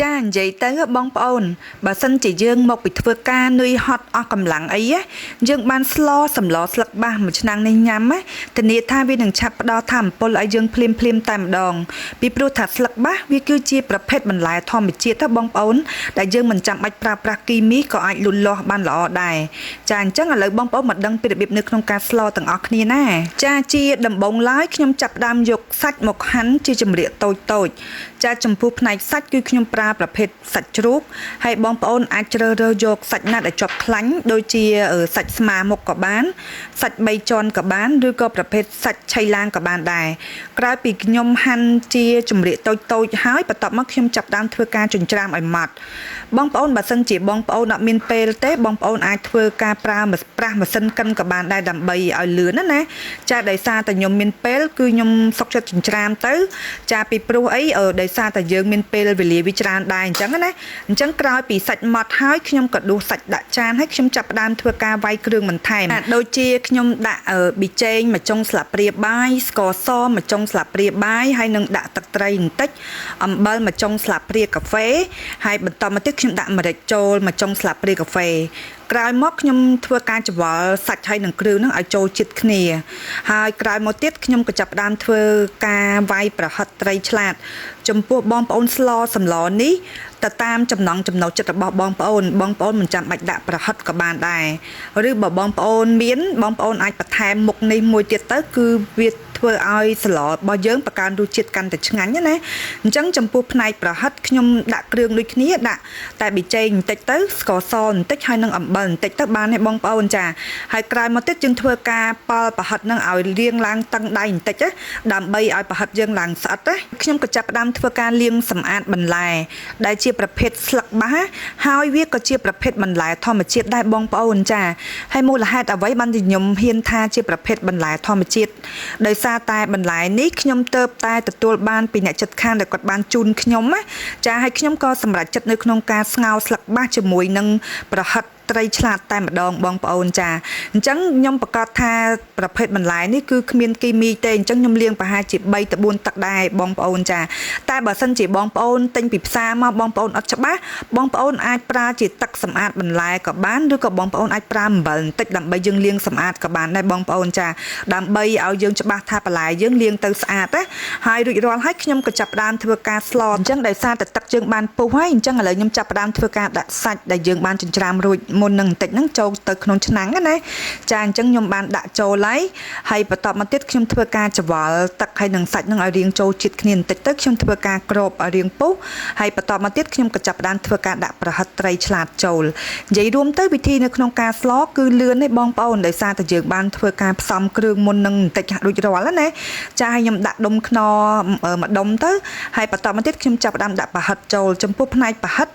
ចានិយាយទៅបងប្អូនបើសិនជាយើងមកពីធ្វើការនឿយហត់អស់កម្លាំងអីណាយើងបានស្លសម្លស្លឹកបាសមួយឆ្នាំងនេះញ៉ាំណាធានាថាវានឹងឆាប់ផ្ដល់ថាមពលឲ្យយើងភ្លាមភ្លាមតែម្ដងពីព្រោះថាស្លឹកបាសវាគឺជាប្រភេទបន្លែធម្មជាតិណាបងប្អូនដែលយើងមិនចាំបាច់ប្រើប្រាស់គីមីក៏អាចលូតលាស់បានល្អដែរចាអញ្ចឹងឥឡូវបងប្អូនមកដឹងពីរបៀបនៅក្នុងការស្លទាំងអស់គ្នាណាចាជាដំបូងឡើយខ្ញុំចាប់ផ្ដើមយកសាច់មកហាន់ជាចម្រៀកតូចតូចចាចំពោះផ្នែកសាច់គឺខ្ញុំប្រើប្រភេទសាច់ជ្រូកហើយបងប្អូនអាចជ្រើសរើសយកសាច់ណាដែលជាប់ខ្លាញ់ដូចជាសាច់ស្មាមុខក៏បានសាច់3ជាន់ក៏បានឬក៏ប្រភេទសាច់ឆៃឡាងក៏បានដែរក្រោយពីខ្ញុំហាន់ជាចម្រៀកតូចតូចហើយបន្ទាប់មកខ្ញុំចាប់ផ្ដើមធ្វើការចិញ្ច្រាំឲ្យម៉ត់បងប្អូនបើសិនជាបងប្អូនអត់មានពេលទេបងប្អូនអាចធ្វើការប្រើប្រាស់ម៉ាស៊ីនកិនក៏បានដែរដើម្បីឲ្យលឿនណាណាចាដោយសារតែខ្ញុំមានពេលគឺខ្ញុំសុកចិត្តចិញ្ច្រាមទៅចាពីព្រោះអីដោយសារតែយើងមានពេលវេលាវាច្រើនដែរអញ្ចឹងណាអញ្ចឹងក្រោយពីសាច់ម៉ត់ហើយខ្ញុំក៏ដួសសាច់ដាក់ចានហើយខ្ញុំចាប់ផ្ដើមធ្វើការវាយគ្រឿងបន្ថែមដូចជាខ្ញុំដាក់ប៊ីចេងមួយចុងស្លាបព្រាបាយស្ករសមួយចុងស្លាបព្រាបាយហើយនឹងដាក់ទឹកត្រីបន្តិចអំបិលមួយចុងស្លាបព្រាកាហ្វេហើយបន្តមកទៀតខ្ញុំដាក់ម្រេចចូលមួយចុងស្លាបព្រាកាហ្វេក្រោយមកខ្ញុំធ្វើការច្របល់សាច់ហើយនឹងគ្រឿងហ្នឹងឲ្យចូលជាតិគ្នាហើយក្រោយមកទៀតខ្ញុំក៏ចាប់ផ្ដើមធ្វើការវាយប្រហិតត្រីឆ្លាតចំពោះបងប្អូនស្លសម្លនេះទៅតាមចំណង់ចំណូលចិត្តរបស់បងប្អូនបងប្អូនមិនចាំបាច់ដាក់ប្រហិតក៏បានដែរឬបើបងប្អូនមានបងប្អូនអាចបន្ថែមមុខនេះមួយទៀតទៅគឺវាធ្វើឲ្យសម្លរបស់យើងបង្កើនរសជាតិកាន់តែឆ្ងាញ់ណាអញ្ចឹងចំពោះផ្នែកប្រហិតខ្ញុំដាក់គ្រឿងដូចគ្នាដាក់តែប៊ីចេងបន្តិចទៅស្ករសបន្តិចហើយនឹងអំបិលបន្តិចទៅបានទេបងប្អូនចាហើយក្រោយមកទៀតយើងធ្វើការប៉ល់ប្រហិតនឹងឲ្យលាងឡើងតឹងដៃបន្តិចណាដើម្បីឲ្យប្រហិតយើងឡើងស្អិតណាខ្ញុំក៏ចាប់ផ្ដើមធ្វើការលាងសម្អាតបន្លែដែលជាប្រភេទស្លឹកបាសហើយវាក៏ជាប្រភេទបន្លែធម្មជាតិដែរបងប្អូនចាហើយមូលហេតុអ្វីបានជាខ្ញុំហ៊ានថាជាប្រភេទបន្លែធម្មជាតិដោយសារតែបន្លែនេះខ្ញុំទៅតែទទួលបានពីអ្នកចិត្តខាងដែលគាត់បានជូនខ្ញុំណាចាហើយខ្ញុំក៏សម្រេចចិត្តនៅក្នុងការស្ងោរស្លឹកបាសជាមួយនឹងប្រហិតត្រីឆ្លាតតែម្ដងបងប្អូនចាអញ្ចឹងខ្ញុំប្រកាសថាប្រភេទបន្លែនេះគឺគ្មានគីមីទេអញ្ចឹងខ្ញុំលាងប្រហែលជា3ទៅ4ទឹកដែរបងប្អូនចាតែបើសិនជាបងប្អូនទិញពីផ្សារមកបងប្អូនអត់ច្បាស់បងប្អូនអាចប្រើជាទឹកសម្អាតបន្លែក៏បានឬក៏បងប្អូនអាចប្រើអំបិលបន្តិចដើម្បីយើងលាងសម្អាតក៏បានដែរបងប្អូនចាដើម្បីឲ្យយើងច្បាស់ថាបន្លែយើងលាងទៅស្អាតណាហើយរួចរាល់ហើយខ្ញុំក៏ចាប់ផ្ដើមធ្វើការស្លអញ្ចឹងដោយសារតែទឹកយើងបានពុះហើយអញ្ចឹងឥឡូវខ្ញុំចាប់ផ្ដើមធ្វើការដាក់សាច់ដែលយើងបានចិញ្ច្រាំរួចមុននឹងបន្តិចហ្នឹងចូលទៅក្នុងឆ្នាំងណាចាអញ្ចឹងខ្ញុំបានដាក់ចូលហើយហើយបន្តមកទៀតខ្ញុំធ្វើការច្របល់ទឹកហើយនឹងសាច់ហ្នឹងឲ្យរៀងចូលជាតិគ្នាបន្តិចទៅខ្ញុំធ្វើការគ្របឲ្យរៀងពុះហើយបន្តមកទៀតខ្ញុំក៏ចាប់ផ្ដើមធ្វើការដាក់ប្រហិតត្រីឆ្លាតចូលនិយាយរួមទៅវិធីនៅក្នុងការស្លគឺលឿនទេបងប្អូនដោយសារតែយើងបានធ្វើការផ្សំគ្រឿងមុននឹងបន្តិចរួចរាល់ណាចាហើយខ្ញុំដាក់ដុំខ្នុរមួយដុំទៅហើយបន្តមកទៀតខ្ញុំចាប់ផ្ដើមដាក់ប្រហិតចូលចំពោះផ្នែកប្រហិត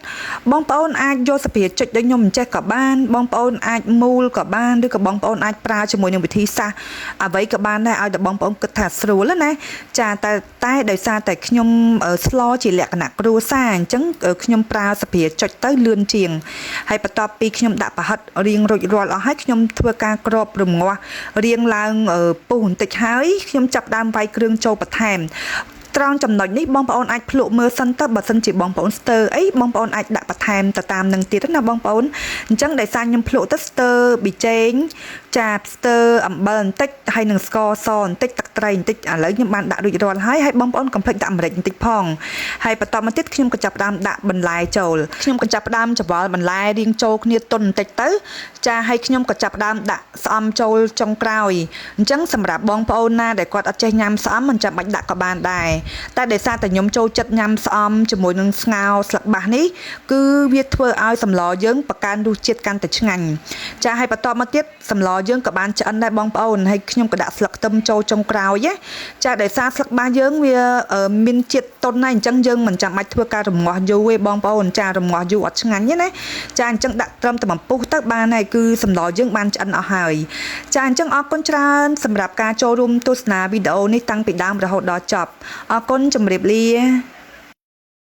បងប្អូនអាចយកសភាចុចដូចខ្ញុំមិនចេះក៏បានបងប្អូនអាចមូលក៏បានឬក៏បងប្អូនអាចប្រើជាមួយនឹងវិធីសាស្ត្រអ្វីក៏បានដែរឲ្យតែបងប្អូនគិតថាស្រួលណាចាតែដោយសារតែខ្ញុំស្លជាលក្ខណៈគ្រួសារអញ្ចឹងខ្ញុំប្រើសភាចុចទៅលឿនជាងហើយបន្ទាប់ពីខ្ញុំដាក់ប្រហិតរៀងរួចរាល់អស់ហើយខ្ញុំធ្វើការគ្របរងាស់រៀងឡើងពុះបន្តិចហើយខ្ញុំចាប់ដើមវាយគ្រឿងចូលបន្ថែមត្រង់ចំណុចនេះបងប្អូនអាចភ្លក់មើលសិនទៅបើសិនជាបងប្អូនស្ទើអីបងប្អូនអាចដាក់បន្ថែមទៅតាមនឹងទៀតណាបងប្អូនអញ្ចឹងដោយសារខ្ញុំភ្លក់ទៅស្ទើប៊ីចេងចាស្ទើអំបិលបន្តិចហើយនឹងស្ករសបន្តិចទឹកត្រីបន្តិចឥឡូវខ្ញុំបានដាក់រួចរាល់ហើយហើយបងប្អូនកុំភ្លេចដាក់ម្រេចបន្តិចផងហើយបន្តមកទៀតខ្ញុំក៏ចាប់ផ្ដើមដាក់បន្លែចូលខ្ញុំក៏ចាប់ផ្ដើមច្របល់បន្លែរៀងចូលគ្នាទន់បន្តិចទៅចាហើយខ្ញុំក៏ចាប់ផ្ដើមដាក់ស្អំចូលចុងក្រោយអញ្ចឹងសម្រាប់បងប្អូនណាដែលគាត់អត់ចេះញ៉ាំស្អំមិនចាំបាច់ដាក់ក៏បានដែរតែដោយសារតែខ្ញុំចូលចិត្តញ៉ាំស្អំជាមួយនឹងស្ងោរស្លឹកបាសនេះគឺវាធ្វើឲ្យសម្លយើងបង្កើនរសជាតិកាន់តែឆ្ងាញ់ចាហើយបន្តមកទៀតសម្លយើងក៏បានឆ្អិនដែរបងប្អូនហើយខ្ញុំក៏ដាក់ស្លឹកខ្ទឹមចូលចុងក្រោយណាចាដោយសារស្លឹកបាសយើងវាមានជាតិទន់ណាស់អញ្ចឹងយើងមិនចាំបាច់ធ្វើការរងាស់យូរទេបងប្អូនចារងាស់យូរអត់ឆ្ងាញ់ទេណាចាអញ្ចឹងដាក់ត្រឹមតែបំពុះទៅបានហើយគឺសម្លយើងបានឆ្អិនអស់ហើយចាអញ្ចឹងអរគុណច្រើនសម្រាប់ការចូលរួមទស្សនាវីដេអូនេះតាំងពីដើមរហូតដល់ចប់អរគុណជម្រាបលា។